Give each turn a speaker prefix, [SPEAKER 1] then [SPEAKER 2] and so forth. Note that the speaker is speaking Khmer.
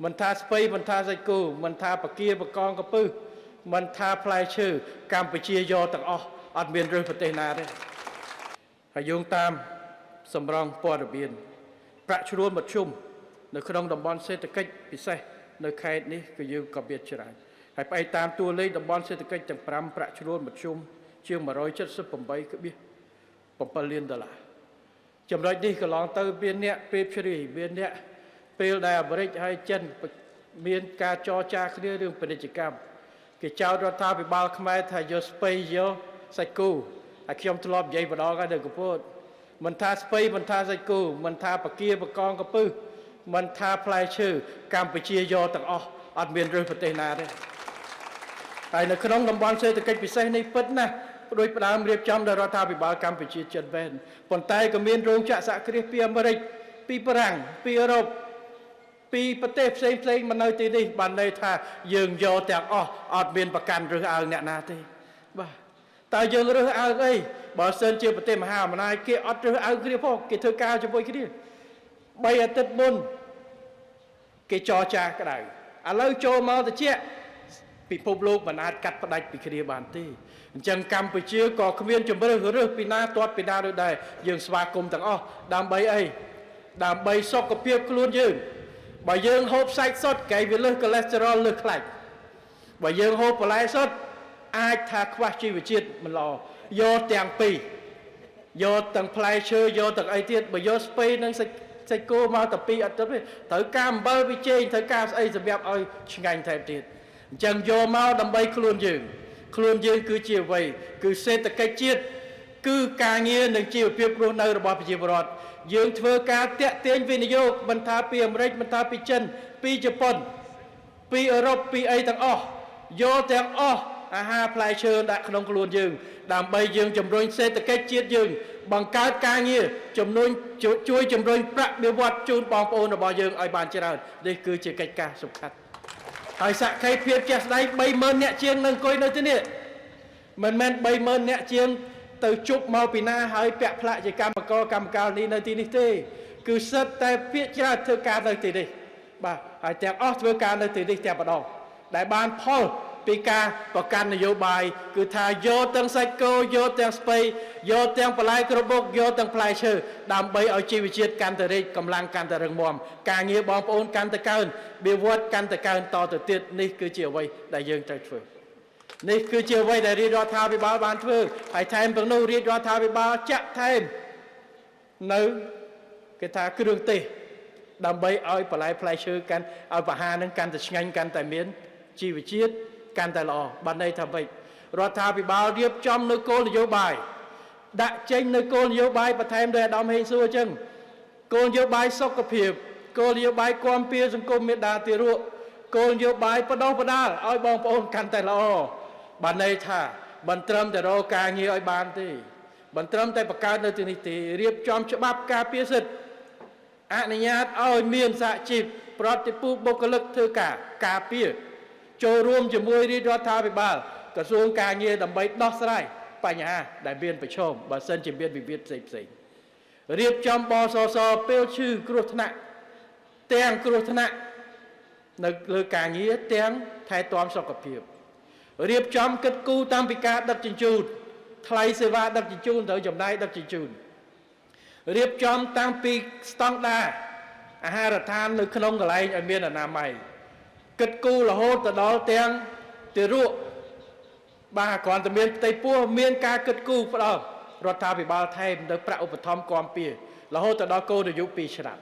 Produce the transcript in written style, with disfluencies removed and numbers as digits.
[SPEAKER 1] មិនថាស្ពៃមិនថាសាច់គោមិនថាពគាបកងកពឹសមិនថាផ្លែឈើកម្ពុជាយកទាំងអស់អត់មានរើសប្រទេសណាទេហើយយោងតាមសម្រងព័ត៌មានប្រាក់ឈ្នួលមធ្យមនៅក្នុងតំបន់សេដ្ឋកិច្ចពិសេសនៅខេត្តនេះគឺយើងក៏មានច្រើនហើយផ្អែកតាមតួលេខតំបន់សេដ្ឋកិច្ចទាំង5ប្រាក់ឈ្នួលមធ្យមជាង178.7លានដុល្លារចំណុចនេះកន្លងទៅមានអ្នកពេលជ្រាយមានអ្នកពេលដែលអាមេរិកហើយចិនមានការចរចាគ្នារឿងពាណិជ្ជកម្មគេចោទរដ្ឋាភិបាលខ្មែរថាយកស្ពៃយកសាច់គោហើយខ្ញុំធ្លាប់និយាយម្ដងហើយនៅកំពតមិនថាស្ពៃមិនថាសាច់គោមិនថាពគាបកងកពឹសមិនថាផ្លែឈើកម្ពុជាយកទាំងអស់អត់មានរើសប្រទេសណាទេហើយនៅក្នុងតំបន់សេដ្ឋកិច្ចពិសេសនេះពិតណាស់ដោយផ្ដើមរៀបចំដោយរដ្ឋាភិបាលកម្ពុជាចិនមែនប៉ុន្តែក៏មានរោងចក្រសហគ្រាសពីអាមេរិកពីបារាំងពីអឺរ៉ុបពីប្រទេសផ្សេងផ្សេងមកនៅទីនេះបានន័យថាយើងយកទាំងអស់អត់មានប្រកាន់រើសអើងអ្នកណាទេបាទតើយើងរើសអើងអីបើសិនជាប្រទេសមហាអំណាចគេអត់រើសអើងគ្នាផងគេធ្វើការជាមួយគ្នា3អាទិត្យមុនគេចរចាក្តៅឥឡូវចូលមកតិចពិភពលោកមិនអាចកាត់ផ្តាច់ពីគ្នាបានទេអញ្ចឹងកម្ពុជាក៏គ្មានជំរើសរើសពីណាទាត់ពីណាដូចដែរយើងស្វាគមន៍ទាំងអស់ដើម្បីអីដើម្បីសុខភាពខ្លួនយើងបើយើងហូបសាច់សុទ្ធកែវាលើសកូលេស្តេរ៉ុលលើសខ្លាញ់បើយើងហូបបន្លែសុទ្ធអាចថាខ្វះជីវជាតិមិនល្អយកទាំងពីរយកទាំងផ្លែឈើយកទាំងអីទៀតបើយកស្ពៃនិងសាច់គោមកតែពីរអត់ទៅទេត្រូវការអំបិលវិជែងត្រូវការស្អីសម្រាប់ឲ្យឆ្ងាញ់ថែមទៀតអញ្ចឹងយកមកដើម្បីខ្លួនយើងខ្លួនយើងគឺជាអ្វីគឺសេដ្ឋកិច្ចជាតិគឺការងារនិងជីវភាពរស់នៅរបស់ប្រជាពលរដ្ឋយើងធ្វើការតាក់ទាញវិនិយោគមិនថាពីអាមេរិកមិនថាពីចិនពីជប៉ុនពីអឺរ៉ុបពីអីទាំងអស់យកទាំងអស់អាហារផ្លែឈើដាក់ក្នុងខ្លួនយើងដើម្បីយើងជំរុញសេដ្ឋកិច្ចជាតិយើងបង្កើតការងារជំនួញជួយជំរុញប្រាក់បៀវត្សជូនបងប្អូនរបស់យើងឲ្យបានច្រើននេះគឺជាកិច្ចការសំខាន់ហើយសក្ខីភាពជាក់ស្ដែង30000អ្នកជាងនឹងអង្គុយនៅទីនេះមិនមែន30000អ្នកជាងទៅជប់មកពីណាហើយពាក់ផ្លាកជាកម្មករកម្មកាលនេះនៅទីនេះទេគឺសិតតែពាក្យច្រើនធ្វើការនៅទីនេះបាទហើយទាំងអស់ធ្វើការនៅទីនេះតែម្ដងដែលបានផលពីការប្រកាន់នយោបាយគឺថាយកទាំងសាច់គោយកទាំងស្ពៃយកទាំងបន្លែគ្រប់មុខយកទាំងផ្លែឈើដើម្បីឲ្យជីវជាតិកាន់តែរីកកម្លាំងកាន់តែរឹងមាំការងារបងប្អូនកាន់តែកើនបៀវត្សកាន់តែកើនតទៅទៀតនេះគឺជាអ្វីដែលយើងត្រូវធ្វើនេះគឺជាអ្វីដែលរាជរដ្ឋាភិបាលបានធ្វើហើយថែមទាំងនោះរាជរដ្ឋាភិបាលចាក់ថែមនៅគេថាគ្រឿងទេសដើម្បីឲ្យបន្លែផ្លែឈើកាន់ឲ្យអាហារនឹងកាន់តែឆ្ងាញ់កាន់តែមានជីវជាតិកាន់តែល្អបានន័យថាម៉េចរដ្ឋាភិបាលរៀបចំនៅគោលនយោបាយដាក់ចេញនៅគោលនយោបាយបន្ថែមដោយអាដាមហេងសួរអញ្ចឹងគោលនយោបាយសុខភាពគោលនយោបាយគាំពារសង្គមមេដាទារកគោលនយោបាយបដោះបដាលឲ្យបងប្អូនកាន់តែល្អបានន័យថាមិនត្រឹមតែរកការងារឲ្យបានទេមិនត្រឹមតែបង្កើតនៅទីនេះទេរៀបចំច្បាប់ការពារសិទ្ធិអនុញ្ញាតឲ្យមានសហជីពប្រតិភូបុគ្គលិកធ្វើការការពារចូលរួមជាមួយរាជរដ្ឋាភិបាលក្រសួងការងារដើម្បីដោះស្រាយបញ្ហាដែលមានប្រឈមបើសិនជាមានវិវាទផ្សេងផ្សេងរៀបចំបសសពេលឈឺគ្រោះថ្នាក់ទាំងគ្រោះថ្នាក់នៅលើការងារទាំងថែទាំសុខភាពរៀបចំគិតគូរតាមពីការដឹកជញ្ជូនថ្លៃសេវាដឹកជញ្ជូនត្រូវចំណាយដឹកជញ្ជូនរៀបចំតាំងពីស្តង់ដារអាហារដ្ឋាននៅក្នុងកន្លែងឲ្យមានអនាម័យគិតគូររហូតទៅដល់ទាំងទារកបាទគ្រាន់តែមានផ្ទៃពោះមានការគិតគូរផ្ដល់រដ្ឋាភិបាលថែមនៅប្រាក់ឧបត្ថម្ភគាំពៀរហូតទៅដល់កូនអាយុ2ឆ្នាំ